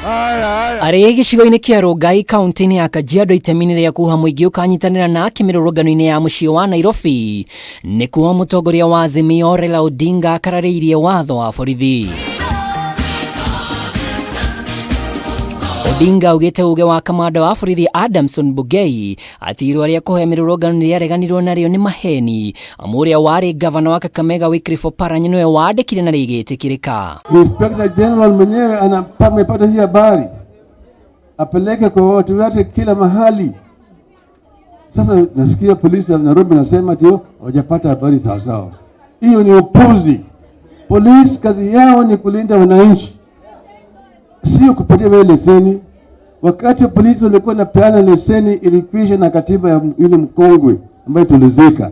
Arĩ gĩcigo-inĩ kĩa Rongai kaunti-inĩ ya Kajiado itemi-inĩ rĩa kuha mũingĩ ũkanyitanĩra nake mĩrũrũngano-inĩ ya mũciĩ wa Nairobi, nĩkuo mũtongoria wa Azimio Raila Odinga akararĩirie watho wa borithi. Odinga augĩte uge wa kamanda wa borithi Adamson Bungei atĩ irũa rĩa kũhoya mĩrũrũngano nĩ rĩareganirwo narĩo nĩ maheni, amu ũrĩa warĩ gavana wa Kakamega Wycliffe Oparanya nĩwe wandĩkire na rĩgĩtĩkĩrĩka. Inspector General mwenyewe amepata hii habari, apeleke kwa watu wote kila mahali. Sasa nasikia polisi ya Nairobi nasema ati hawajapata habari sawa sawa. Hiyo ni upuzi. Polisi kazi yao ni kulinda wananchi, sio kupatia wewe leseni. Wakati polisi walikuwa napeana leseni ilikwisha na katiba ya yule mkongwe ambayo tulizika.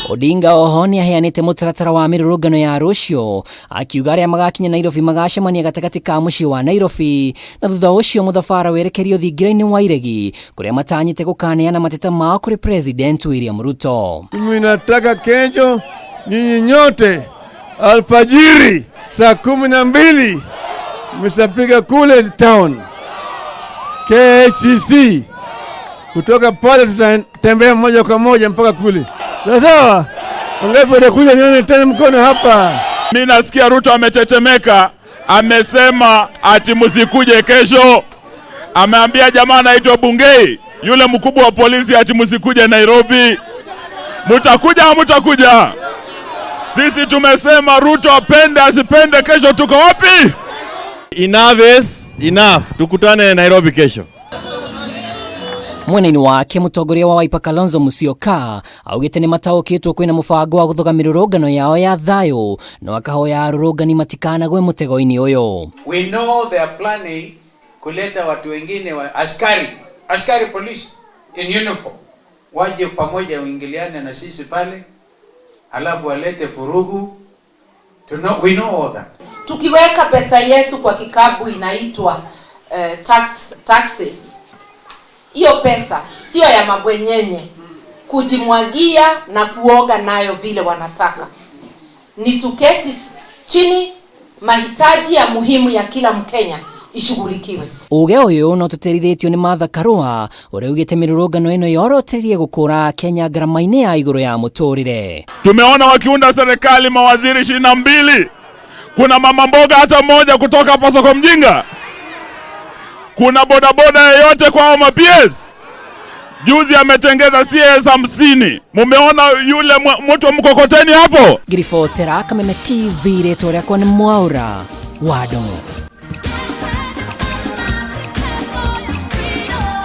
Odinga oho nĩ aheanĩte mũtaratara wa mĩrũrũngano ya rũciũ, akiuga arĩa magakinya Nairobi magacemania gatagatĩ ka mũciĩ wa Nairobi, na thutha ũcio mũthabara werekerio thingira-inĩ wa Iregi kũrĩa matanyĩte gũkaneana mateta mao kũrĩ President William Ruto. Mimi nataka kesho nyinyi nyote alfajiri saa 12 mshapiga kule town KCC. Kutoka pale tutatembea moja kwa moja mpaka kule. Sawa sawa? Wangapi watakuja nione tena mkono hapa? Mimi nasikia Ruto ametetemeka, amesema ati msikuje kesho. Ameambia jamaa anaitwa Bungei, yule mkubwa wa polisi, ati msikuje Nairobi. Mutakuja au mutakuja? Sisi tumesema Ruto apende asipende, kesho tuko wapi? Enough is enough. Tukutane Nairobi kesho. Mwena-inĩ wake mũtongoria wa Wiper Kalonzo Musyoka augĩte nĩ mataũkĩtwo kwĩna mũbango wa gũthoga mĩrũrũngano yao ya thayũ, no akahoya arũrũngani matikanagwe mũtego-inĩ ũyũ. We know they are planning kuleta watu wengine wa askari, askari police in uniform waje pamoja uingiliane na sisi pale, alafu walete furugu. To know, we know all that. Tukiweka pesa yetu kwa kikapu inaitwa taxes. Hiyo pesa sio ya mabwenyenye kujimwagia na kuoga nayo vile wanataka. Ni tuketi chini, mahitaji ya muhimu ya kila Mkenya ishughulikiwe. Uge ũyũ no tũterithĩtio nĩ Martha Karua ũrĩa ugĩte mĩrũrũngano ĩno yoroterie gũkũra Kenya ngarama-inĩ ya igũrũ ya mũtũrĩre. Tumeona wakiunda serikali mawaziri 22. Kuna mama mboga hata mmoja kutoka hapa soko mjinga? Kuna bodaboda yeyote kwa hao ma-PS? Juzi ametengeza CS 50. Mumeona yule mtu wa mkokoteni hapo? Ngiribotera Kameme TV, rĩtwa rĩakwa nĩ Mwaura wa Ndung'u.